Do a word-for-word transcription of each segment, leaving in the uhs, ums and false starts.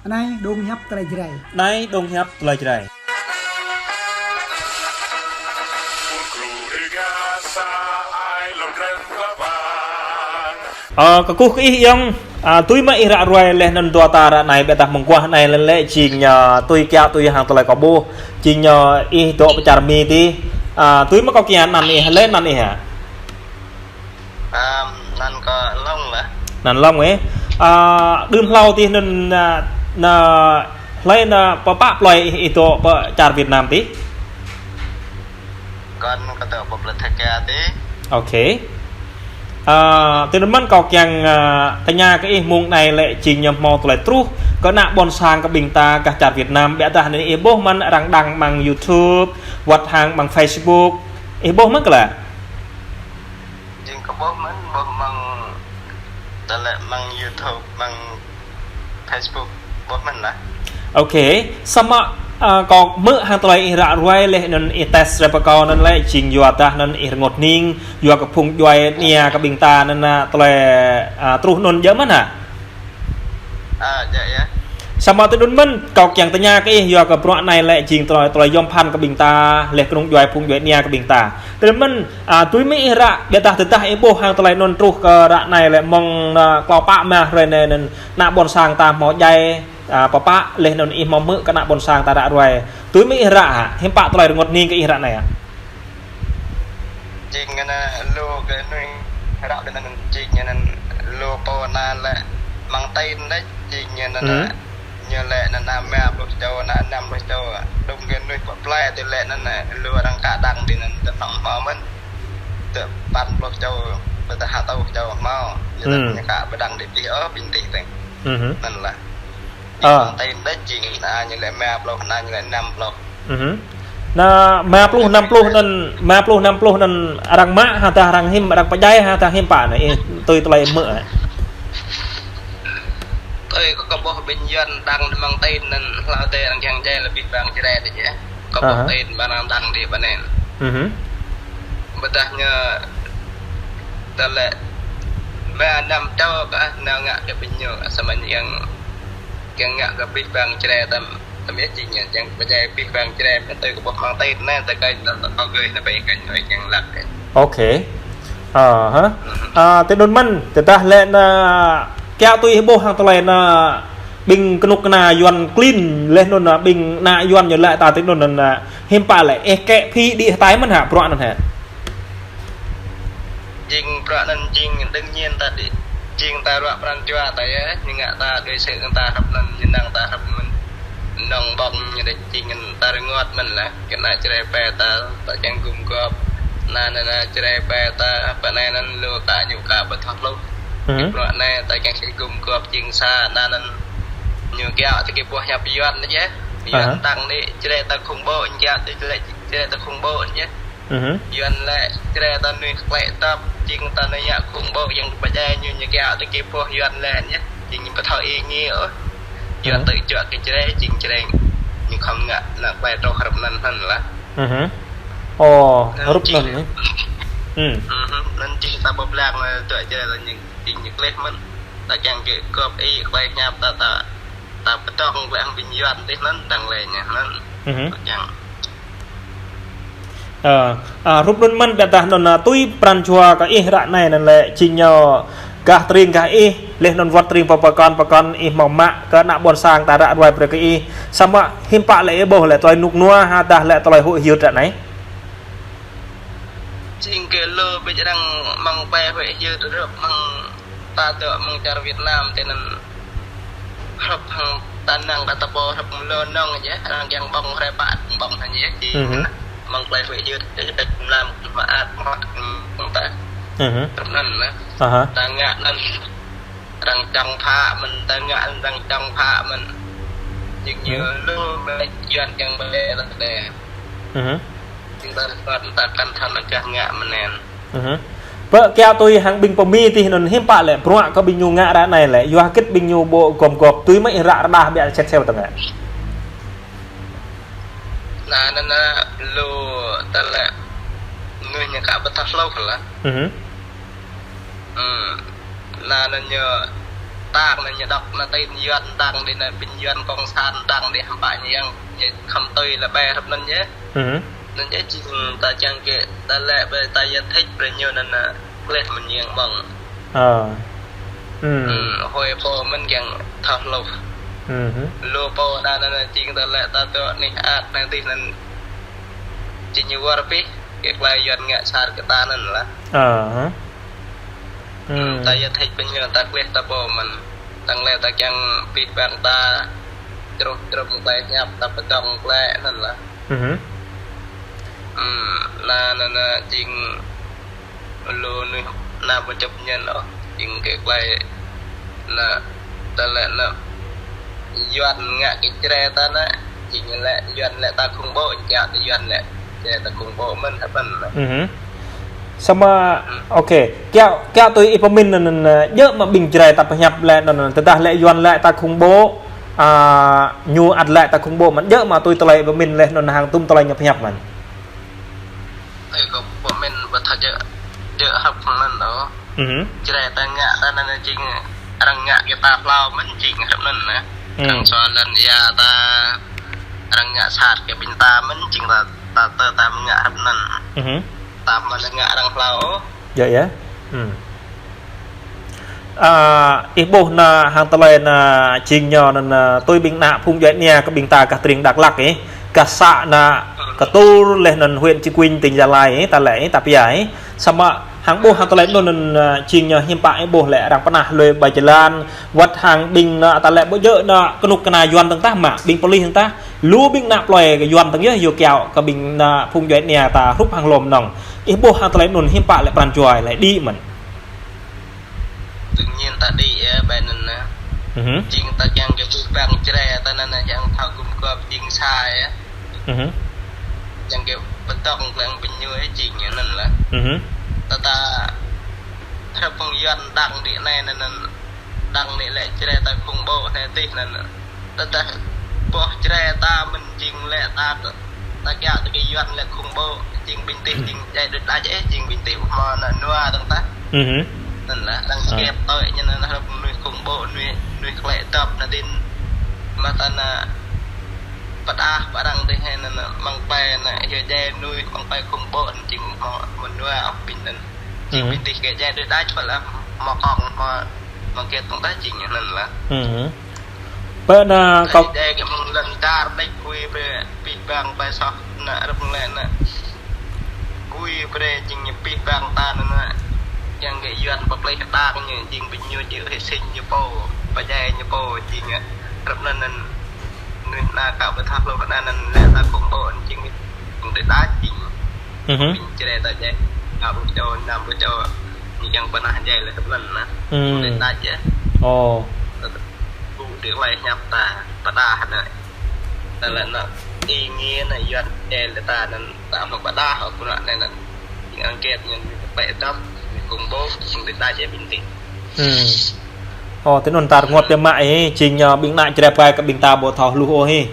Anai dong hiăp tơlơi Jrai. Anai dong hiăp tơlơi Jrai. Ơ, kơkuh kơ ih ayŏng, a, tui mơ̆ ih ră ruai laih anŭn dua ta ră anai ƀiădah mơguah anai lĕ lĕ jing ñu tui kiaŏ tui hăng tơlơi kâo ƀuh, jing ñu ih dŏ pơ čar Mi tih, a, tui mơ̆ kâo kiăng anăn ih, laih anăn ih hă? Ăm, anăn kâo Long lah. Anăn Long ĕ. A, đưm hlâo tih anŭn, a, anŭn, hlơi anŭn pơpă plơi ih, ih dŏ pơ čar Việt Nam tih? Kâo, kâo dŏ pơ plơi Thika tih. Ôkê. A, tui anŭn mơ̆n kâo kiăng, a, tơña kơ ih mơ̆ng anai lĕ jing ñu hmâo tơlơi truh kơ ană ƀôn sang kơ ƀing ta gah čar Việt Nam, ƀiădah anai ih ƀuh mơ̆n arăng đăng amăng YouTube, wơ̆t hăng amăng Facebook. Ih ƀuh mơ̆n kơ lĕ? Jing kâo ƀuh mơ̆n, ƀuh amăng tơlơi amăng YouTube, amăng Facebook, ƀuh mơ̆n lah. Ôkê, samơ̆, a, kâo hmư̆ hăng tơlơi ih ră ruai laih anŭn ih test rai pơ kâo anŭn lĕ jing yua dah anŭn ih rơngot hning, yua kơ phung djuai ania kơ ƀing ta anŭn, a, tơlơi, a, truh anŭn djơ̆ mơ̆n hă? A, djơ̆ yơh. Samơ̆ tui anŭn mơ̆n, kâo kiăng tơña kơ ih, yua kơ bruă anai lĕ jing tơlơi, tơlơi yom pơphan kơ ƀing ta, laih kơnung djuai phung djuai ania kơ ƀing ta. Tui anŭn mơ̆n, a, tui mơ̆ ih ră, ƀiădah tơdah ih ƀuh hăng tơlơi anŭn truh kơ ră anai lĕ mơ̆ng, a, klâo pă mah hrơi anai anŭn, ană ƀôn sang ta hmâo djai, a, pơpă, laih anŭn ih hmâo hmư̆ kơ ană ƀôn sang ta ră ruai. Tui mơ̆ ih ră hă, hiư̆m pă tơlơi rơngot hning kơ ih ră anai hă? Jing anŭn lu kơ nuih ră anŭn jing anŭn lu pô anŭn lĕ amăng tin đôč jing anŭn ñu lĕ anŭn rơma pluh čô, anŭn năm pluh čô. Đŭng kơ nuih pơ plơi tih lĕ anŭn lu arăng ka đăng đĭ anŭn tơnŏng hmâo mơ̆n. Tơ păn pluh čô, tơ ha rơtuh čô hmâo. Ñu lĕ ñu ka pơđăng đĭ tih ôh, ƀing tih tih. Anŭn lah. Ơ. Amăng tin đôč jing anŭn ñu lĕ rơma pluh, anŭn ñu lĕ năm pluh. Anŭn rơma pluh, năm pluh anŭn, rơma pluh, năm pluh anŭn arăng mă hă dah arăng hiư̆m, arăng pơdjai hă dah hiư̆m pă anŭn, ih tui tơlơi hmư̆ hă? Tui kâo, kâo ƀuh ƀing Yuan đăng amăng tin anŭn hlâo tih arăng kiăng djai lĕ abih bang Jrai tih yơh. Kâo ƀuh tin arăng đăng đĭ pơ anŭn. Ƀôdah ñu tơlơi rơma năm čô kah nao ngă kơ ƀing ñu, samơ̆ ñu kiăng, kiăng ngă kơ abih bang Jrai tăm. Tơbiă jing ñu, kiăng pơdjai abih bang Jrai, mơ̆ tui kâo ƀuh amăng tin anai, tơkai tơ tơ gơi anai ƀai kơ ñu kiăng lăk. Ôkê. Ơ, hă? A, tui anŭn mơ̆n, tơdah lĕ anŭn, kiaŏ tui ih ƀuh hăng tơlơi anŭn, ƀing kơnuk kơna Yuan klin, laih anŭn, ƀing ană Yuan ñu lĕ ta tui anŭn, anŭn, hiư̆m pă lĕ, ih kĕ phi đĭ hơtai mơ̆n hă, bruă anŭn hă? Jing bruă anŭn jing đương nhiên ta đĭ, jing ta ruă pran jua ta yơh, ñu ngă ta đối xử kơ ta hrŏm anŭn, ñu năng ta hrŏm mơ̆n. Nong ƀong ñu đĕ jing ta rơngot mơ̆n lah, kơ ană Jrai ƀe ta, ta kiăng gum gop. Anŭn, anŭn, anŭn Jrai ƀe ta, pơ anai anŭn lu ta ñu ka ƀu thâo hluh. Bruă anai ta kiăng gum gop jing sa, anŭn, anŭn ñu kiaŏ tơ kơ ƀuh hiăp Yuan đôč yơh. Yuan tăng đĭ Jrai ta khủng bố, ñu kiaŏ tơ Jrai ta khủng bố đôč yơh. Yuan lĕ Jrai ta nuih klĕ tơp, jing ta nuih ngă khủng bố, jing pơdjai ñu, ñu kiaŏ tơ kơ ƀuh Yuan lĕ ñu, jing ñu ƀu thâo ih ngĭ ôh. Yuan tơ juă kơ Jrai, jing Jrai ñu khŏm ngă anŭn klĕ truh hrŏm anŭn hăn lah. Ơ, hrŏm anŭn. Anŭn jing ta ƀu blang tui Jrai ta ñu, jing ñu klĕ mơ̆n. Ta kiăng kơ gop ih klĕ hiăp ta, ta, ta pơdŏng klĕ hăng ƀing Yuan tih anŭn, đăng lĕ ñu anŭn. Ta kiăng Ơ, a, hrup anŭn mơ̆n ƀiădah anŭn, a, tui pran jua kơ ih ră anai anŭn lĕ jing ñu gah tring gah ih, laih anŭn wơ̆t tring pơ pơkŏn pơkŏn ih hmâo mă kơ ană ƀôn sang ta ră ruai brơi kơ ih. Samơ̆ hiư̆m pă lĕ ih ƀuh lĕ tơlơi rơnŭk rơnua hă dah lĕ tơlơi huĭ hyưt ră anai? Jing kơ lu ƀing arăng mơ̆ng ƀai huĭ hyưt rơp mơ̆ng ta dŏ mơ̆ng čar Việt Nam tih anŭn hrŏm hăng ta năng kơ ta pô hrŏm lu nong yơh, arăng kiăng ƀơ̆ng hrơi pă ƀơ̆ng hăng yơh, jing mơ̆ng plơi huĭ hyưt, yơh, ƀĕ mlam mă ăt mă ăt mơ̆ng ta. Hrŏm anŭn lah. Ta ngă anŭn arăng čang phă mơ̆n, ta ngă anŭn arăng čang phă mơ̆n. Jing ñu lu mơ̆ Yuan kiăng ƀĕ ta đĕ. Jing ta, ta, ta kăn thâo anŭn gah ngă mơ̆n anŭn. Pơ kiaŏ tui hăng ƀing pơ Mi tih anŭn hiư̆m pă lĕ, bruă kơ ƀing ñu ngă ră anai lĕ, yua hơget ƀing ñu ƀu gum gop tui mơ̆ ih ră rơđah ƀiă sĕt sĕt tơngă. Anŭn, anŭn, anŭn, lu tơlơi mơnuih ñu ka ƀu thâo hluh lah. Anŭn, anŭn ñu tăng anai ñu đŏk anai tin Yuan tăng đi anai ƀing Yuan cộng sản tăng đi hăm pă ñu yang ñu khăm tui lĕ ƀai hrăp anŭn yơh. Anŭn yơh jing ta čang kơ ta lĕ ƀai ta yăt hĭč brơi ñu anŭn anai klĕh mơ̆n yang ƀơ̆ng. Hơi pô mơ̆n kiăng thâo hluh. Lu pô anŭn anai jing ta lĕ ta tŏ anih ăt anai tih anŭn jing ñu wơr bĭt kơ klei Yuan ngă sat kơ ta anŭn lah. Ta yăt hĭč brơi ñu ta klĕh ta pô mơ̆n. Tăng lĕ ta kiăng pĭ păng ta čruh črum klei hiăp ta pơdŏng klei anŭn lah. Anŭn anai jing lu anai anăm pơčŭp ñen ôh. Jing kơ klei anai ta lĕ anai Yuan ngă kơ Jrai ta anai. Jing lĕ Yuan lĕ ta khủng bố, kiăng tui Yuan lĕ Jrai ta khủng bố mơ̆n hrăp anŭn. Samơ̆, ok, kiăng, kiăng tui ih pơmĭn anŭn, anŭn, djơ̆ mă ƀing Jrai ta pơhiăp lĕ anŭn, anŭn, tơdah lĕ Yuan lĕ ta khủng bố, a, ñu ăt lĕ ta khủng bố mơ̆n, djơ̆ mă tui tơlơi pơmĭn lĕ anŭn hăng tum tơlơi ñu pơhiăp mơ̆n. Ơi kâo pơmĭn ƀu thâo djơ̆, djơ̆ hrăp anŭn ôh. Jrai ta ngă ta anŭn jing arăng ngă kơ ta hlâo mơ̆n jing hrăp anŭn anai. Arăng sua lŏn ia ta, arăng ngă sat kơ ƀing ta mơ̆n jing ta, ta, ta, ta ngă hrăp anŭn. Ta mơ̆n ngă arăng hlâo ôh. Yơh, yơh. A, ih ƀuh anai hăng tơlơi anai jing ñu anŭn, anŭn tui ƀing ană phung djuai ania kơ ƀing ta gah tring Dak Lak ih, gah să anai Kơtur laih anŭn huyện Cư Kuin tỉnh Gia Lai ih, ta lĕ ih, ta pia ih. Samơ̆ hăng ƀuh hăng tơlơi anŭn anŭn, anŭn jing ñu hiư̆m pă ih ƀuh lĕ arăng pơnah lui ƀơi jơlan, wơ̆t hăng ƀing anai ta lĕ ƀu djơ̆ anai kơnuk kơna Yuan dơ̆ng tah mă, ƀing pôlis dơ̆ng tah, lu ƀing ană plơi kơ Yuan dơ̆ng yơh, yua kiaŏ kơ ƀing ană phung djuai ania ta hrup hăng lŏm nŏng. Ih ƀuh hăng tơlơi anŭn hiư̆m pă lĕ pran jua lĕ đĭ mơ̆n. Tự nhiên ta đĭ yơh ƀai anŭn anai. Jing ta kiăng kơ pĭ păng Jrai ta anŭn anai kiăng thâo gum gop jing sa yơh. Kiăng kơ pơdŏng klei ƀing ñu yơh jing anŭn lah. Ta ta hrăp phung Yuan đăng đĭ anai anŭn anŭn. Đăng đĭ lĕ Jrai ta khủng bố anai tih anŭn anŭn. Tơdah boh Jrai ta mơ̆n jing lĕ ta, ta kiăng tui kơ Yuan lĕ khủng bố, jing ƀing tih jing djai đôč đač ih, jing ƀing tih ƀu hmâo ană nua dơ̆ng tah. Anŭn lah, arăng skep tui ñu anŭn hrăp mơnuih khủng bố, mơnuih, mơnuih klĕ dŏp anai tin. Mă ta anai pơdah pơ arăng tih anŭn anŭn, mơ̆ng pai anai, yua djai mơnuih, mơ̆ng pai khủng bố, jing hmâo mơnua ôh ƀing anŭn. Jing ƀing tih kơ djai đôč đač pơ lah, hmâo kông, hmâo, hmâo kĕt dơ̆ng tah jing anŭn lah. Pơ anai kâo djai kơ mơ̆ng lŏn čar đĕč kui brơi pĭ păng ƀai soh anai hrăp lĕ anai. Kui brơi jing ñu pĭ păng ta anŭn anai. Kiăng kơ Yuan pơplih đang ñu jing ƀing ñu či hy sinh ñu pô, pơdjai ñu pô jing hrăp anŭn anŭn. Mơnuih anai kâo ƀu thâo hluh anŭn anŭn lĕ ta khủng bố anŭn jing ƀing đôč đač jing. Ƀing Jrai ta djai. Anăm ƀu čô, anăm ƀu čô. Ñu kiăng pơnah djai lĕ hrăp anŭn anai. Đôč đač yơh. Ƀu đĭ klei hiăp ta pơdah anai. Tơlơi anŭn ih ngă anai Yuan djai lĕ ta anŭn ta hmâo pơdah ôh pơ anai anŭn. Jing angket ñu pơpĕ dŏp, ñu khủng bố, jing đôč đač yơh ƀing tih. Ơ, tui anŭn ta rơngot biă mă ih, jing ñu ƀing ană Jrai ƀai kơ ƀing ta ƀu thâo hluh ôh ih.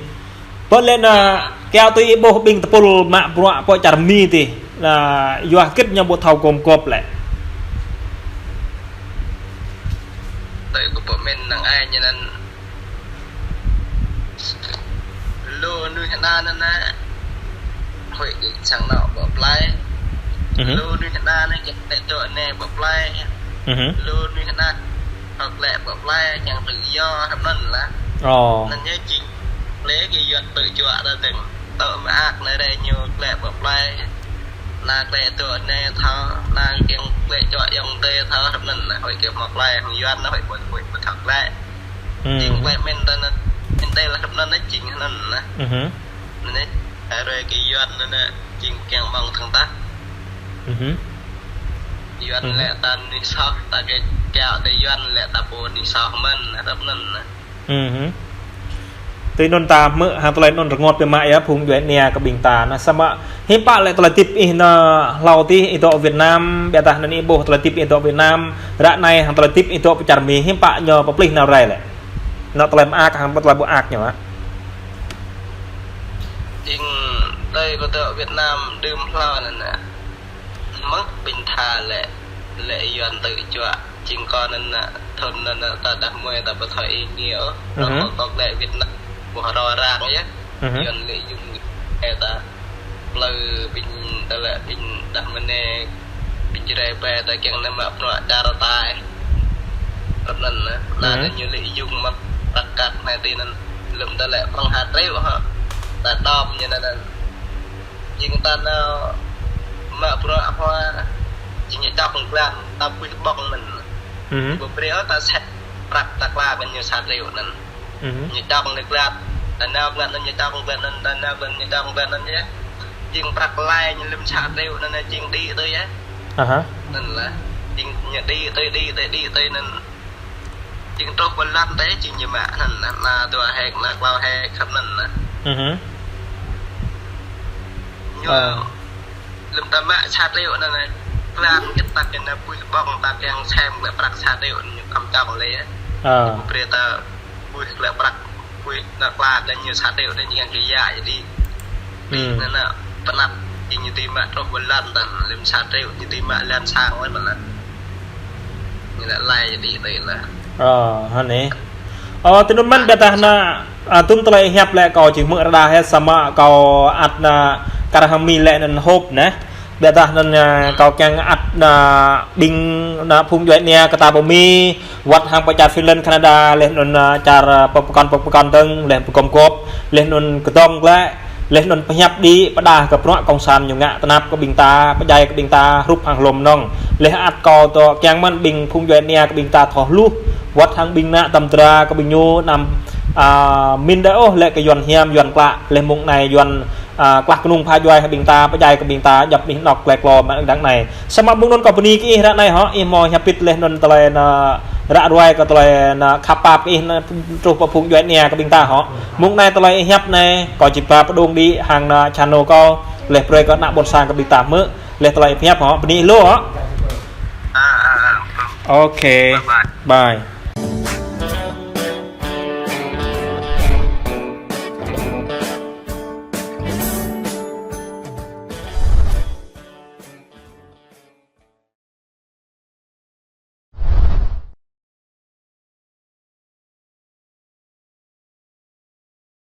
Pơ lĕ anai, kiaŏ tui ih ƀuh ƀing tơpul mă bruă pơ čar Mi tih, anai yua hơget ñu ƀu thâo gum gop lĕ. Tui kâo pơmĭn năng ai ñu anŭn lu mơnuih anŭn anai, huĭ kơ sang anŏ ƀu plai. Lu mơnuih anŭn anai, kiăng tĕ tŏ anai ƀu plai. Lu mơnuih anŭn anai, hŏk lĕ ƀu plai, kiăng tŭ yua hrăp anŭn lah. Anŭn yơh jing klei kơ Yuan tŭ juă ta dơ̆ng. Tŏ mơak anai rai ñu klĕ ƀu plai. Anai klĕ tŏ anai thâo, anai kiăng klĕ juă ayŏng adơi thâo hrăp anŭn lah. Huĭ kơ hmâo plai hăng Yuan anai huĭ ƀu, huĭ ƀu thâo klĕ. Jing klei mĭn ta anai, mĭn ta lah hrăp anŭn anai jing anŭn anai. Anŭn anai, hrơi kơ Yuan anŭn anai, jing kiăng mơ̆ng thăng tah. Yuan lĕ ta mơnuih soh, ta kơ kiaŏ tui Yuan lĕ ta pô mơnuih soh mơ̆n, hrăp anŭn anai. Tui anŭn ta hmư̆ hăng tơlơi anŭn rơngot biă mă yơh phung djuai ania kơ ƀing ta anai. Samơ̆ hiư̆m pă lĕ tơlơi hơdip ih anai hlâo tih ih dŏ Việt Nam, biă dah anŭn ih ƀuh tơlơi hơdip ih dŏ Việt Nam, ră anai hăng tơlơi hơdip ih dŏ pơ čar Mi, hiư̆m pă ñu pơplih nao rai lĕ. Anŏ tơlơi mơak hăng tơlơi ƀu mơak ñu mă. Jing tơlơi kơ dŏ Việt Nam đưm hlâo anŭn anai. Mơ̆ng ƀing tha lĕ, lĕ Yuan tŭ juă, jing kơ anŭn anai, Thun anŭn, anŭn ta đah mơi ta ƀu thâo ing ôh. Mhm. Rŏng kŏk lĕ Việt Nam ƀu rŏ răng yơh. Mhm. Yuan lĕ yŭng ĕ ta. Plơi ƀing ta lĕ ƀing đah mơnê ƀing Jrai ƀe ta kiăng nao mă bruă čar tai. Rŏt anŭn anŭn. Anŭn Mhm. ñu lĕ yŭng mă prăk kăk anai ti anŭn. Lơ̆m ta lĕ prŏng ha triu hă. Ta đom ñu anŭn anŭn. Jing ta nao mă bruă hua, jing ñu čŏk glan, ta ƀuh ƀŏng anŭn. Mhm. Ƀu brơi ôh ta sĕ prăk ta kla kơ ñu sa triu anŭn. Mhm. Ñu čŏk ñu glan, ta nao glan anŭn, ñu čŏk glan anŭn, ta nao glan, ñu čŏk glan anŭn yơh. Jing prăk lai ñu lơ̆m sa triu anŭn, jing đĭ tui yơh. Aha. Anŭn lah. Jing ñu đĭ tui, đĭ tui, đĭ tui anŭn. Jing truh ƀơi lăn tê, jing ñu mă anŭn, anŭn, anŭn dua hek, anŭn klâo hek, khăp anŭn, anŭn. Mhm. Ñu Ờ. lơ̆m ta mă sa triu anŭn, anŭn, glan kơ ta kơ anŭn ƀuh ƀŏng ta kiăng sem lĕ prăk sa triu anŭn, ñu kăm čŏng lĕ. Ờ. Ƀu brơi ta ƀuh lĕ prăk, ƀuh anŭn kla kơ ñu sa triu anŭn, ñu kiăng kơ ya jadi. Hmm. Anŭn, anŭn, pơnăp, jing ñu ti mă truh ƀơi lăn tăn, lơ̆m sa triu, ñu ti mă lăn sang wai mơ̆n anŭn. Ñu lĕ lai jadi tui lah. Ơ, hă anai. Ơ, tui anŭn mơ̆n ƀiădah anŭn, a, tŭm tơlơi hiăp lĕ kâo či hmư̆ rơđah yơh samơ̆ kâo ăt anŭn kar hăng Mi lĕ anŭn hôp anai. Ƀiădah anŭn, a, kâo kiăng ăt anŭn ƀing anŭn phung djuai ania kơ ta ƀu Mi, wơ̆t hăng pơ čar Finland, Canada, laih anŭn, a, čar, a, pơkŏn pơkŏn dơ̆ng, laih pơgŏm gŏp, laih anŭn kơdŏng glaĭ. Laih anŭn pơhiăp đĭ pơđah kơ bruă kông sản ñu ngă tơnap kơ ƀing ta, pơdjai kơ ƀing ta, hrup hăng hlôm nong. Laih ăt kâo tŏ kiăng mơ̆n ƀing phung djuai ania kơ ƀing ta thâo hluh. Wơ̆t hăng ƀing ană tơm dra kơ ƀing ñu anăm, a, min đơi ôh lĕ kơ Yuan hiam, Yuan klă. Laih mơ̆ng anai Yuan, a, klah kơnung pha djuai hăng ƀing ta, pơdjai kơ ƀing ta, djŏp anih anŏk klĕ klô mă đang anai. Samơ̆ mơ̆ng anŭn kâo bơni kơ ih ră anai hŏ, ih hmâo hiăp pit laih anŭn tơlơi anŭn ră ruai kơ tơlơi anŭn khăp pap kơ ih anŭn truh pơ phung djuai ania kơ ƀing ta hŏ. Mơ̆ng anai tơlơi ih hiăp anai, kâo či ba pơdŏng đĭ hăng anŭn channel kâo, laih brơi kơ ană ƀôn sang kơ ƀing ta hmư̆, laih tơlơi ih hiăp hŏ, bơni lu hŏ. À, à, à. Ok. Bye bye. Bye.